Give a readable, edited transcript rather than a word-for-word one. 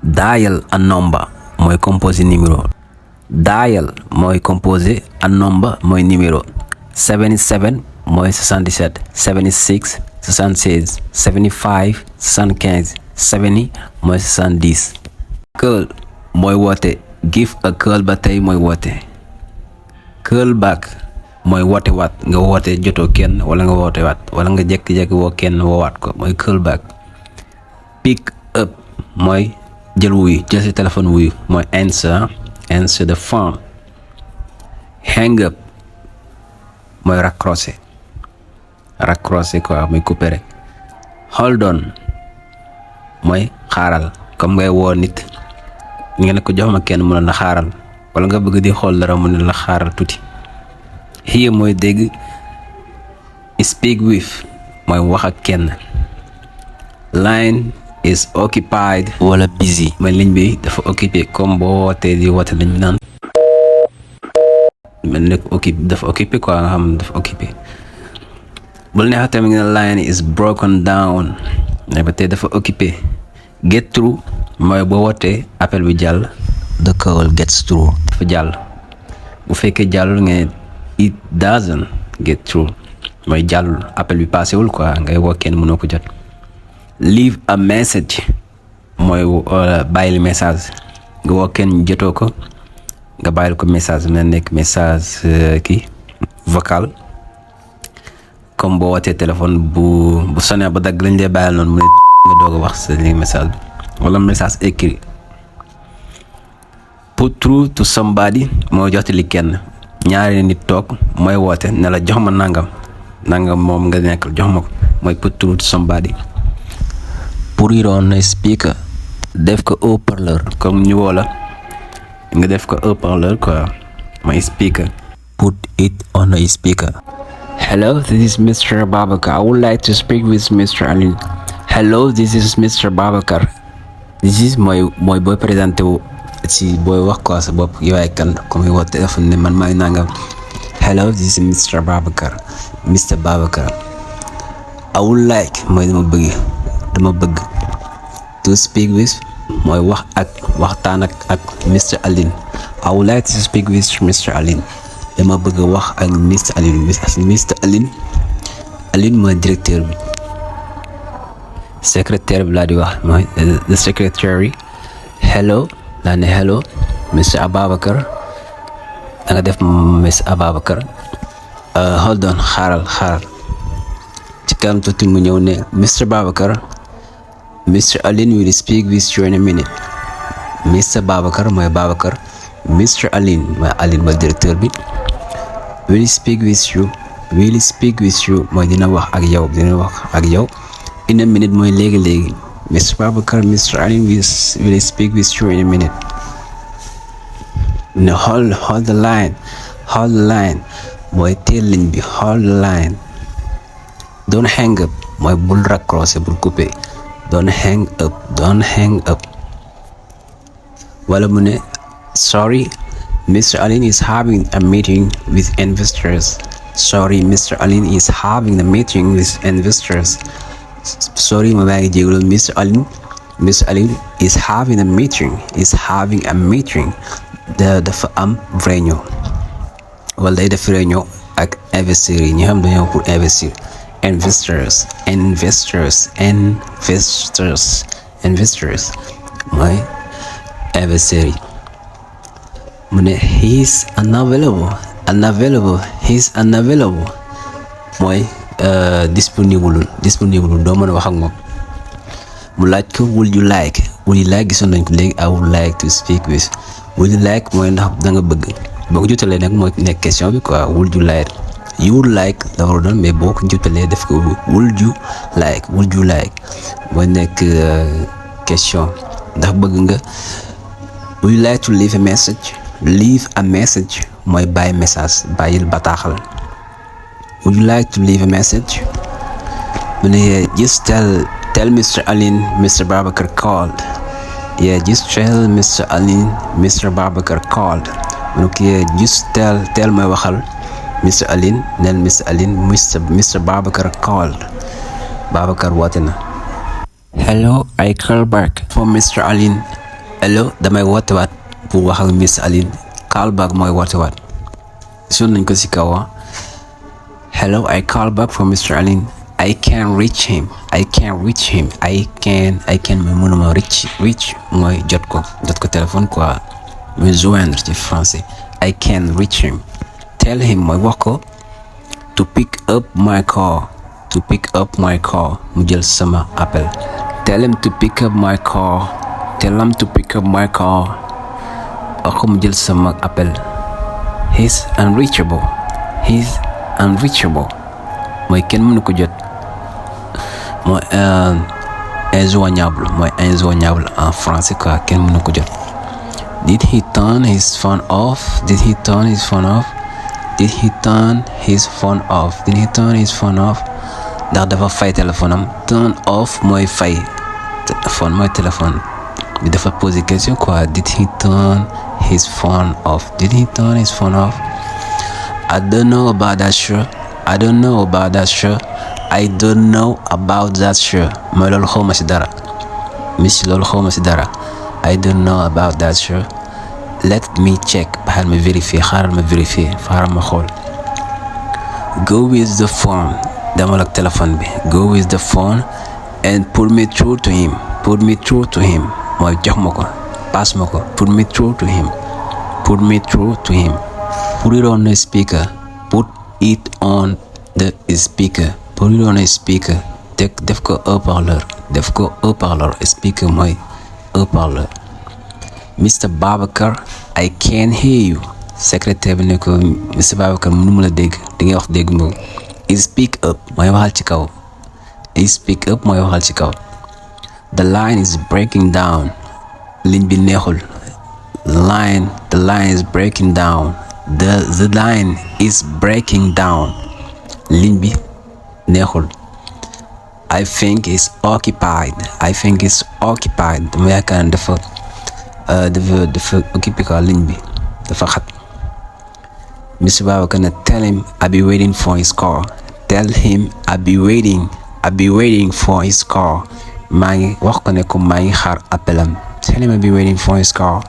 dial a number mooy composé numéro. dial mooy composé a number mooy numéro. 77 mooy 77 76 76 75 75 70 mooy 70. call mooy woote. give a call ba tey mooy woote. call back mooy woote waat nga woote jotoo kenn wala nga woote waat wala nga jékki-jékki woo kenn woowaat ko mooy call back. pick up mooy jël wuyu jël si téléphone wuyu mooy answer the phone. hang up mooy raccrocher quoi mooy couper rek. hold on mooy xaaral comme ngay woo nit nga ne ko jox ma kenn mu ne la xaaral wala nga bëgg di xool dara mu ne la xaaral tuuti. hear mooy dégg. speak with mooy wax ak kenn. line is occupied wala busy mooy ligne bi dafa occupé comme boo wootee di woote dañ naan mel ne dafa occupé quoi nga xam dafa occupé. bul neexee tamit nga ne line is broken down mais ba tey dafa occupé. get through mooy boo wootee appel bi jàll. the call gets through dafa jàll. bu fekkee jàllul nga it doesn't get through mooy jàllul appel bi passé wul quoi ngay woo kenn mënoo ko jot. leave a message mooy bàyyil message nga woo kenn jotoo ko nga bàyyil ko message na nekk message kii vocal comme boo wootee téléphone bu sonné ba dagg lañ dee bàyyil noonu mu ne nga doog a wax sa li message bi wala message écrit. put through to somebody mooy jottali kenn ñaari nit toog mooy woote ne la jox ma nangam moom nga nekkal jox ma ko mooy put through to somebody. put it on a speaker def ko haut-parleur comme ñu woo la nga def ko haut-parleur quoi mooy speaker. put it on a speaker. hello, this is Mr. Babakar. I would like to speak with Mr. Alin. hello, this is Mr. Babakar. this is mooy booy présenté wu ci booy wax ko sa bopp yow ay kan comme woo téléphone ne man maay nangam. hello, this is Mr. Babakar. Mr. Babakar. I would like mooy dama bëgg to speak with mooy waxtaan ak Mr. Alin. I would like to speak with Mr. Alin. dama bëgg wax ak Mr. Alin. Mr. Alin mooy directeur bi. secrétaire bi laa di wax mooy the secretary. hello laa ne hello Mr. Ababakar da nga def Mr. Ababakar. hold on xaaral ci kanam tuuti mu ñëw ne Mr. Babakar. Mr. Alin will speak with you in a minute. Mr. Babakar mooy Babakar. Mr. Alin mooy directeur bi. will speak with you mooy dina wax ak yow. in a minute mooy léegi. Mr. Babakar, Mr. Alin will speak with you in a minute. ne hold the line mooy teel ligne bi. hold the line. don't hang up mooy bul raccrocher bul couper. don't hang up wala mu ne sorry Mr. Alin is having a meeting with investors. sorry Mr. Alin is having a meeting with investors. sorry ma baa ngi jégalu Mr. Alin is having a meeting dafa am réunion wala day def réunion ak investisseurs yi ñu xam dañoo pour investir. investors mooy investisseurs yi. mu ne he's unavailable mooy disponible doo mën a wax ak moom. mu laaj ko would you like gisoon nañ ko léegi. I would like to speak with. would you like mooy ndax da nga bëgg boo ko jotalee nag mooy nekk question bi quoi. would you like you would like dafa war doon mais boo ko jotalee def ko would you like mooy nekk question ndax bëgg nga. would you like to leave a message mooy bàyyi message bàyyil bataaxal. would you like to leave a message mu ne just tell Mr. Alin Mr. Babakar called. just tell Mr. Alin Mr. Babakar called. mu ne just tell mooy waxal Mr. Alin neel Mr. Alin Mr. Babakar called. Babakar woote na. hello, I call back for Mr. Alin. hello damay woote waat pour wax ak Miss Aline. Call back mooy woote waat. Gisoon nañ ko ci kaw. Hello, I call back from Mr. Aline. I can't reach him. I can mais mënuma reach mooy jot ko téléphone quoi. Me joindre ci français. I can reach him. Tell him mooy wax ko to pick up my call. Mu jël sama appel. Tell him to pick up my call. Wax ko mu jël sama appel. He's unreachable. Mooy kenn mënu ko jot. Mooy injoignable en français quoi, kenn mënu ko jot. Did he turn his phone off? Ndax dafa fay téléphone am. Turn off mooy fay. Phone mooy téléphone. bi dafa poser question quoi. Did he turn his phone off? I don't know about that shirt. Mooy loolu xawma ci dara. Loolu xawma ci dara. I don't know about that shirt. Let me check. xaaral ma vérifier. xaaral ma xool. Go with the phone. demal ak téléphone bi. Go with the phone and put me through to him. Mooy jox ma ko. Pass ma ko. Put me through to him. Put it on the speaker. Def ko haut-parleur. Speaker mooy haut-parleur. Mr. Babacar, I can't hear you. Secrétaire bi ne ko Mr. Babacar mënuma la dégg. di ngay wax dégg moom. Speak up mooy waxal ci kaw. The line is breaking down. Ligne bi neexul. The line is breaking down. The line is breaking down. Ligne bi neexul. I think it's occupied. Dama yaakaar ne dafa occupé quoi ligne bi dafa xat. Mr. Babacar ne tell him I'll be waiting for his call. maa ngi wax ko ne ko maa ngi xaar appelam. Tell him I'll be waiting for his call.